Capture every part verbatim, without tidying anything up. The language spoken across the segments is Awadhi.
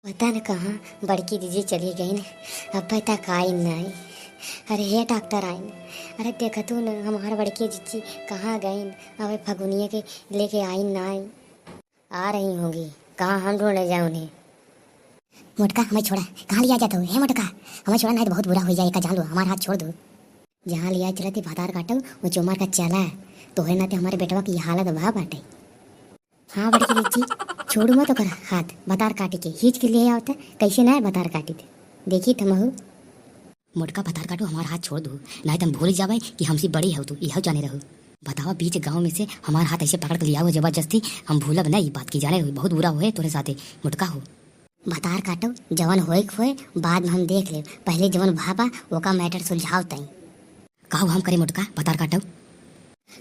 पता न कहाँ बड़की जीजी चली गईन, अबे तक आईन नाई। अरे हे डॉक्टर आईन, अरे देखतू न हमार बड़की जीजी कहाँ गईन, अबे फगुनिया के लेके आईन नाई। आ रही होंगी, कहाँ हम ढूंढे जाऊँ उन्हें? मोटका, हमें छोड़ा, कहाँ लिया जाता हो? हे मोटका, हमें छोड़ा, नहीं तो बहुत बुरा हो जाए, का जान लो, हमार हाथ छोड़ दो। जहाँ लिया चलत ही भतार काटो, वो चोमार का चला, तोहरे नाते हमारे बेटवा की हालत भा बाटे। हाँ बड़की जीजी, छोड़ू मत ओकर हाथ, भतार काटे के, हीच के लिए आवत, कैसे ना है भतार काटी थे, देखी थमहू। मोटका भतार काटो, हमार हाथ छोड़ दू, नहीं तो हम भूल जावे कि हमसे बड़ी हो तू, यह जाने रहू। बतावा, बीच गाँव में से हमार हाथ ऐसे पकड़ के लिया हो जबरदस्ती, हम भूलब नहीं ई बात की, जाने रहू, बहुत बुरा होए तोरे साथे, मोटका हो। भतार काटो, जवन होए के होए, बाद में हम देख लेब, पहले जवन भा बा, ओका मैटर सुलझाव तई। का हो हम करे मोटका, भतार काटो?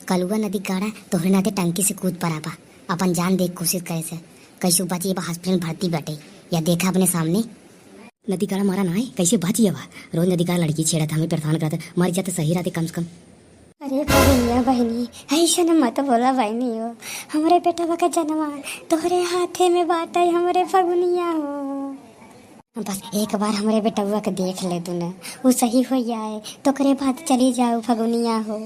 कलुआ नदी गाड़ा तोहरे नाते टंकी से कूद पड़ा बा, अपन जान दे के कोशिश करे से, कैसे बची बा, हॉस्पिटल भर्ती बाटे, या देखा अपने सामने। नदी गाड़ा मारा ना है, कैसे बची बा? रोज नदी गाड़ा लड़की छेड़त, हमें परेशान करत, मर जाते सही रहते कम से कम। अरे बहनिया, बहनी, ऐसे न मत बोला बहनी हो, हमरे बेटवा का जनवा तोहरे हाथे में बाटे, हमरे फगुनिया हो। बस एक बार हमरे बेटवा के देख ले तू न, उ सही हो जाए, तो ओकरे बाद चली जाओ फगुनिया हो।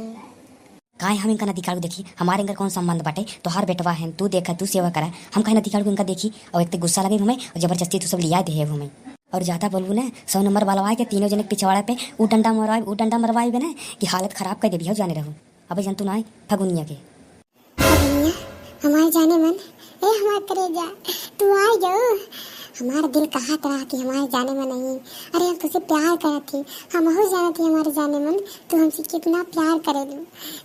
काहे हम इनका नदी काड़ू देखी? हमारे इनकर कौन संबंध बाटे? तोहार बेटवा है, तू देखा, तू सेवा करा, हम काहे नदी काड़ू इनका देखी? और एक ते गुस्सा लगे हमें और जबरदस्ती तू सब लिया दे हमें। और ज्यादा बोलबू ना, सौ नंबर बलवाए के तीनों जने के पिछवाड़ा पे उ डंडा मरवाए, उ डंडा मरवाए बे ना कि हालत खराब कर देबी हो, जाने रहू। अबे जन तू ना आए फगुनिया के। फगुनिया, हमार जाने मन, ए हमार करेजा, तू आ जाओ। हमार दिल कहत रहा कि हमार जाने मन आई। अरे हम तुझसे प्यार करत थी, हम हो जानत थी हमारे जाने मन, तू हमसे कितना प्यार करेलू,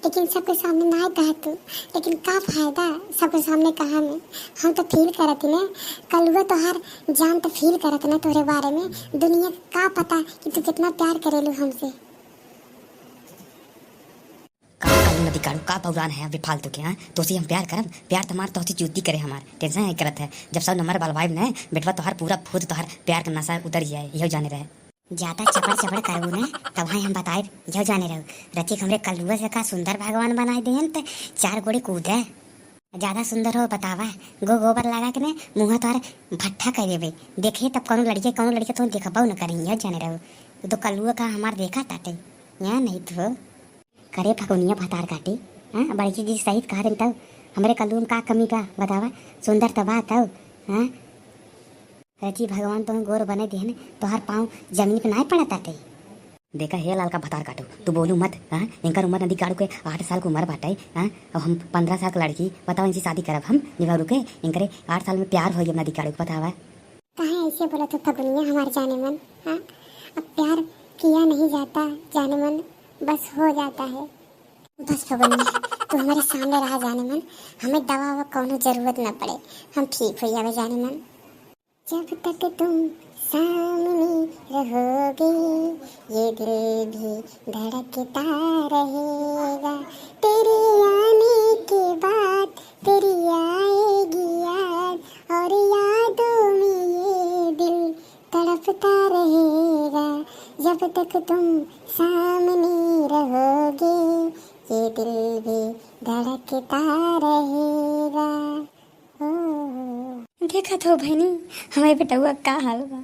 लेकिन सबके सामने ना कह तू। लेकिन का फायदा सबके सामने कहा में, हम तो फील करत थी ना, कलुआ तोहार जान तो फील करत ना तोहरे बारे में। दुनिया का पता कि तू कितना प्यार करेलू हमसे। का कालू नदी काड़ू, का बौरान है बेफालतू के, हाँ? तोसे हम प्यार करब? प्यार तुम्हार तोहसे जुद्दी करे हमार। टेंशन है करत है। जब सब नंबर बलवाइब न, बेटवा तोहार पूरा भूत तोहार प्यार के नशा उतर जाए, यहो जाने रहे। ज्यादा चपड़ चपड़ करबू न, तब हाँ हम बताइब, यहो जाने रहो। रचिक हमरे कलुआ से का सुंदर भगवान बनाए देहन, त चार गोड़ी कूदे। ज्यादा सुंदर हो बतावा, गो गोबर लगा के न मुँह तोहार भट्ठा कर देबे। देखे तब कौनो लड़के, कौनो लड़के तो देखबो न करी, यहो जाने रहो। वो तो कलुआ का हमार देखा ताटे, यहाँ नहीं तो। करे फगुनिया भतार काटे, हाँ, बड़की जी सहित कहा दिन तब हमरे कल्लू में का कमी बा, बतावा, सुंदर त बा तब, हाँ। रची भगवान तोहन गोर बने दिहन, तोहार पाँव जमीन पे नाय पड़त आटे। देखा हे लाल का भतार काटो, तू बोलू मत, हाँ, इनकर उम्र नदी काड़ू के आठ साल के उम्र बाटे, हाँ, अब हम पन्द्रह साल के लड़की, बताओ इनसे शादी करब हम, निभारू के, इनकरे आठ साल में प्यार हो गया नदी काड़ू के, बतावा। काहे ऐसे बोलत हो फगुनिया हमार जाने मन, हाँ? अब प्यार किया नहीं जाता जाने मन, बस हो जाता है। बस फगुनिया, तू हमारे सामने रहा जाने मन, हमें दवा ववा कौनो जरूरत न पड़े, हम ठीक हो जावे जाने मन। जब तक तुम सामने रहोगे, ये दिल भी धड़कता रहेगा। तेरे आने के बाद तेरी आएगी याद, और यादों में ये दिल तड़पता रहेगा। जब तक तुम सामने रहोगे, ये दिल भी धड़कता रहेगा। ओ। देखत हो बहनी, हमारे बेटउआ का हाल बा।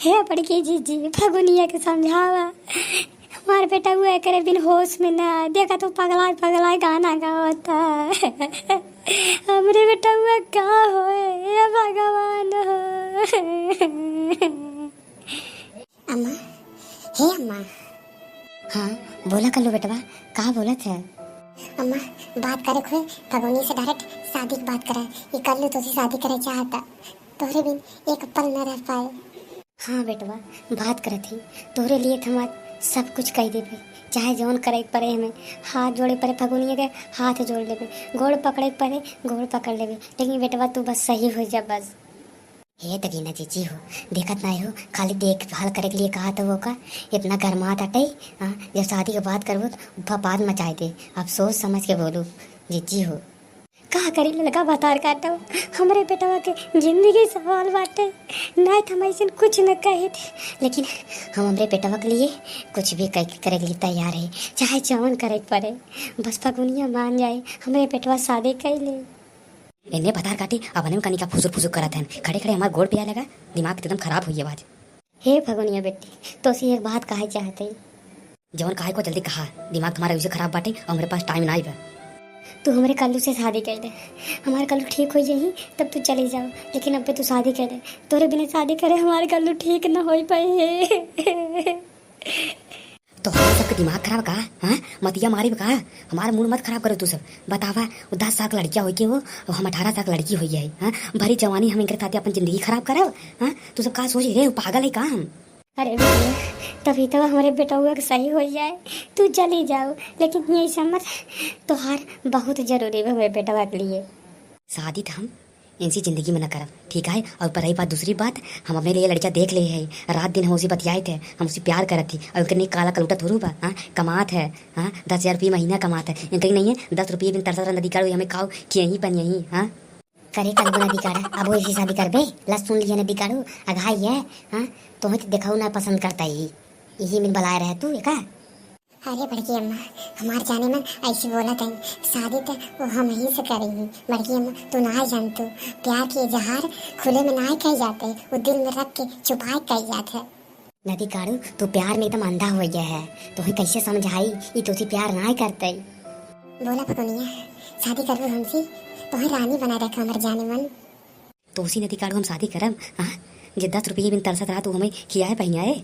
हे बड़की जीजी, फगुनिया के समझावा। हमार बेटउआ एकरे बिन होश में ना, देखत हो पगलाए पगलाए गाना गावता। हमरे बेटउआ का होए, हे भगवान हो। अम्मा, हे अम्मा। हाँ, बोला कल्लू बेटवा, का बोलत है? अम्मा, बात करे के होए, फगुनी से direct शादी की बात करा। ये कल्लू तोसे शादी करे चाहता, तोहरे बिन एक पल न रह पाए। हाँ बेटवा, बात करत ही, तोहरे लिए तो हम आज सब कुछ कह देबे, चाहे जौन करे के पड़े हमें, हाथ जोड़े पड़े फगुनिया के, हाथ जोड़ लेबे, गोड़ पकड़े के पड़े, गोड़ पकड़ लेबे, लेकिन बेटवा तू बस सही हो जा बस। हे दगीना जीजी हो, देखत नाय हो, खाली देखभाल करे के लिए कहा तो वो का इतना गरमात अटई, हाँ, जब शादी के बात करबो तो बवाल मचाए दे। अब सोच समझ के बोलू जीजी हो। का करी ललका भतार काटो, हमरे बेटवा के जिंदगी सवाल बाटे, नाय तो हम ऐसन कुछ न कहे थे, लेकिन हम हमरे बेटवा के लिए कुछ भी कह के करे के लिए तैयार है, चाहे जवन करे के पड़े, बस फगुनिया मान जाए, हमरे बेटवा शादी कर ले। एन्ने भतार काटी, अपने में कनिका फुसुर फुसुर करत हन। खड़े खड़े हमार गोड़ पे आए लगा, दिमाग एकदम खराब होइए आज। हे फगुनिया बेटी, तोसे एक बात कहे चाहत हई। जवन कहे को जल्दी कहा, दिमाग तुम्हारा वैसे खराब बाटे और मेरे पास टाइम नाई बा। तू हमरे कल्लू से शादी कर दे, हमार कल्लू ठीक हो जाई तब तू चली जाओ, लेकिन अब पे तू शादी कर दे। तोरे बिना शादी करे हमार कल्लू ठीक न हो पाए। तो हम सबके दिमाग खराब का? हाँ, मतिया मारी का? हमारा मूड मत खराब करो तू सब। बतावा, वो दस साल का लड़किया होई के वो, और हम अठारह साल का लड़की होई है। हाँ, भरी जवानी हम इनके साथ अपन जिंदगी खराब करब? हाँ, तू सब का सोच रहे हो, पागल है का हम? अरे भैया, तभी तो हमरे बेटौआ के सही हो जाए, तू चली जाओ, लेकिन ये समझ, तोहार बहुत जरूरी बा हमरे बेटवा के लिए। शादी तो हम इनसे जिंदगी में न करब, ठीक है? और पर रही बात, दूसरी बात, हम अपने लिए लड़का देख ले है, रात दिन हम उसे बतियाए थे, हम उसे प्यार करत थी, और इनके नहीं काला कलूटा थोड़ू बा, हाँ? कमात है, हाँ? दस हजार रुपये महीना कमात है, इनके नहीं है, दस रुपये बिन तरसत रह नदी काढ़ू, हमें खाओ कि यहीं बन यहीं, हाँ? करे कलगो नदी काढ़ा, अब वो इसी शादी करबे, लस सुन लिया नदी काढ़ू, अघाई है, हाँ? तोहे तो देखाऊ ना पसंद करता ही, यही में बलाए रहे तू, एका? अरे बड़की अम्मा, हमार जाने मन ऐसी बोलत है, शादी तो वो हम ही से करेंगे। बड़की अम्मा, तू ना जान तू, प्यार के इजहार खुले में ना कहे जाते, वो दिल में रख के छुपाए कहे जाते है। नदी काढ़ू, तू प्यार में एकदम अंधा हो गया है, तोहे कैसे समझाई, ई तोसे प्यार ना करते। बोला फगुनिया, शादी करबू हमसे? तोहे रानी बना रखा हमार जाने मन। तोसी नदी काढ़ू हम शादी करब, हाँ? जे दस रुपये बिन तरसत रहा, तू हमें खियाए पहियाए।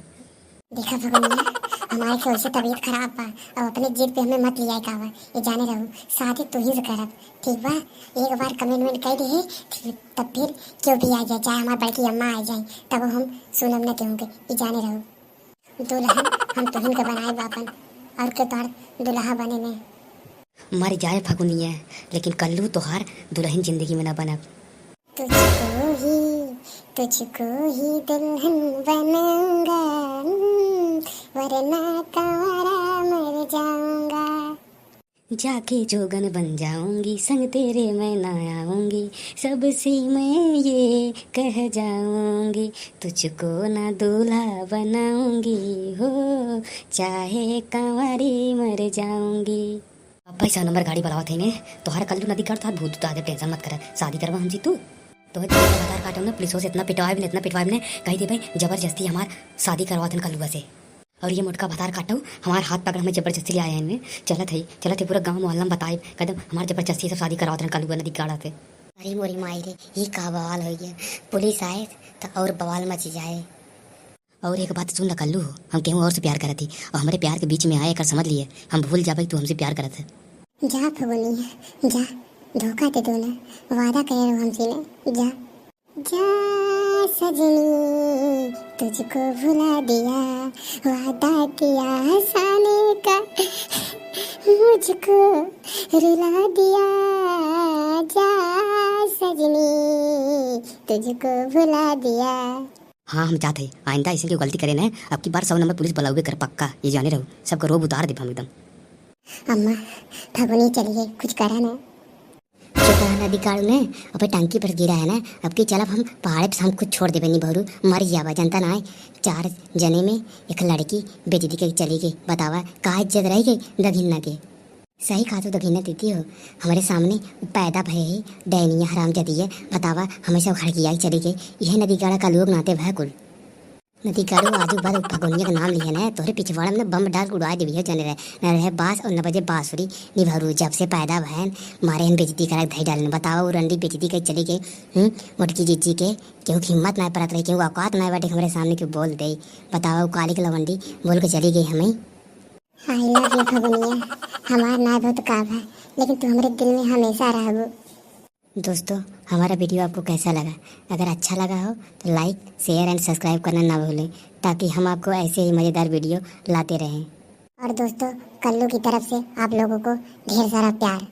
देखा फगुनिया, हमारे से वैसे तबीयत खराब बा, अब अपने जिद पे हमें मत लियाए का बा, ये जाने रहू, शादी तू ही से करब, ठीक बा? एक बार कमिटमेंट कर दे, ठीक, तब फिर क्यों भी आ जाए, चाहे हमार बड़की अम्मा आ जाए, तब हम सुनब न केहू के, ये जाने रहू। दुल्हन हम तुहिन के बनाए बापन, और के तोहर दुल्हा बने में। मर जाए फगुनिया, लेकिन कल्लू तोहार दुल्हन जिंदगी में ना बनब। तुझको ही, तुझको ही दुल्हन बनाऊंगा, वरना कंवारा मर जाऊंगा। जाके जोगन बन जाऊंगी, संग तेरे मैं ना आऊंगी, सबसे मैं ये कह जाऊंगी, तुझको ना दूल्हा बनाऊंगी हो, चाहे कंवारी मर जाऊंगी। अब भाई सौ नंबर गाड़ी बुलावत है ने, तोहरा कल्लू नदी काढ़ू तोहार भूत उतार दे, टेंशन मत कर, शादी करवा हमसे तू। तो भतार काटो ना, पुलिस से इतना पिटवाए भी, इतना पिटवाए भी ने, कही दे भाई जबरदस्ती हमार शादी करवात हन कल्लुआ से। और ये मोटका भतार काटो, हमार हाथ पकड़ हमें जबरदस्ती ले आए हैं इनमें। चलत है, चलत है, पूरा गाँव मोहल्ला में बताए, कदम हमार जबरदस्ती सब शादी करवात रहन कल्लुआ नदी काढ़ा से। अरे मोरी माई रे, ये का बवाल हो गया, पुलिस आए तो और बवाल मच जाए। और एक बात सुन ल कल्लू, हम केहू और से प्यार करत ही और हमरे प्यार के बीच में आए, एकर समझ लिए, हम भूल जाबे कि तू हमसे प्यार करत है। जा फगुनिया, जा, धोखा दे दो ना, वादा करे रहो हमसे ना, जा। जा सजनी, तुझको भुला दिया, वादा किया हंसाने का, मुझको रुला दिया। जा सजनी, तुझको भुला दिया। हाँ, हम जात है, आइंदा ऐसे कोई गलती करे ना, अब की बार सौ नंबर पुलिस बुलावे कर पक्का, ये जाने रहो, सबका रोब उतार दे हम एकदम। अम्मा, फगुनी चलिए, कुछ करा ना। चुप रहा नदी काढ़ू ने, अबे टांकी पर गिरा है ना, अब की चलब हम पहाड़े पे हम खुद छोड़ देबे नहीं भरू, मर जाबा, जनता ना है। चार जने में एक लड़की बेइज्जती के चली गई, बतावा, का इज्जत रह गई दगिन्ना के? सही कहा तू दगिन्ना दीदी हो, हमरे सामने पैदा भय है, डैनिया हराम जदी है, बतावा, हमेशा हड़किया चली गई, यह नदी काढ़ा का लोग नाते भय कुल। नदी काढ़ू आजू बार फगुनिया के नाम लिहे न, तोहरे पिछवाड़ा में न बम डाल के उड़ा देबी हो, जाने रहे। न रहे बास और न बजे बांसुरी, निभरू जब से पैदा भयन, मारे हन बेइज्जती करक धई डालन। बतावा, उ रंडी बेइज्जती के चली गई, हम्म, मोटकी जीजी के, केहू की हिम्मत ना परत रही, केहू औकात ना बाटे हमरे सामने के बोल दे। बतावा, उ काली के लवंडी बोल के चली गई हमें। I love you फगुनिया, हमार ना बहुत का भा, लेकिन तू हमरे दिल में हमेशा रहबू। दोस्तों, हमारा वीडियो आपको कैसा लगा? अगर अच्छा लगा हो तो like, share and subscribe करना ना भूलें, ताकि हम आपको ऐसे ही मज़ेदार वीडियो लाते रहें। और दोस्तों, कल्लू की तरफ से आप लोगों को ढेर सारा प्यार।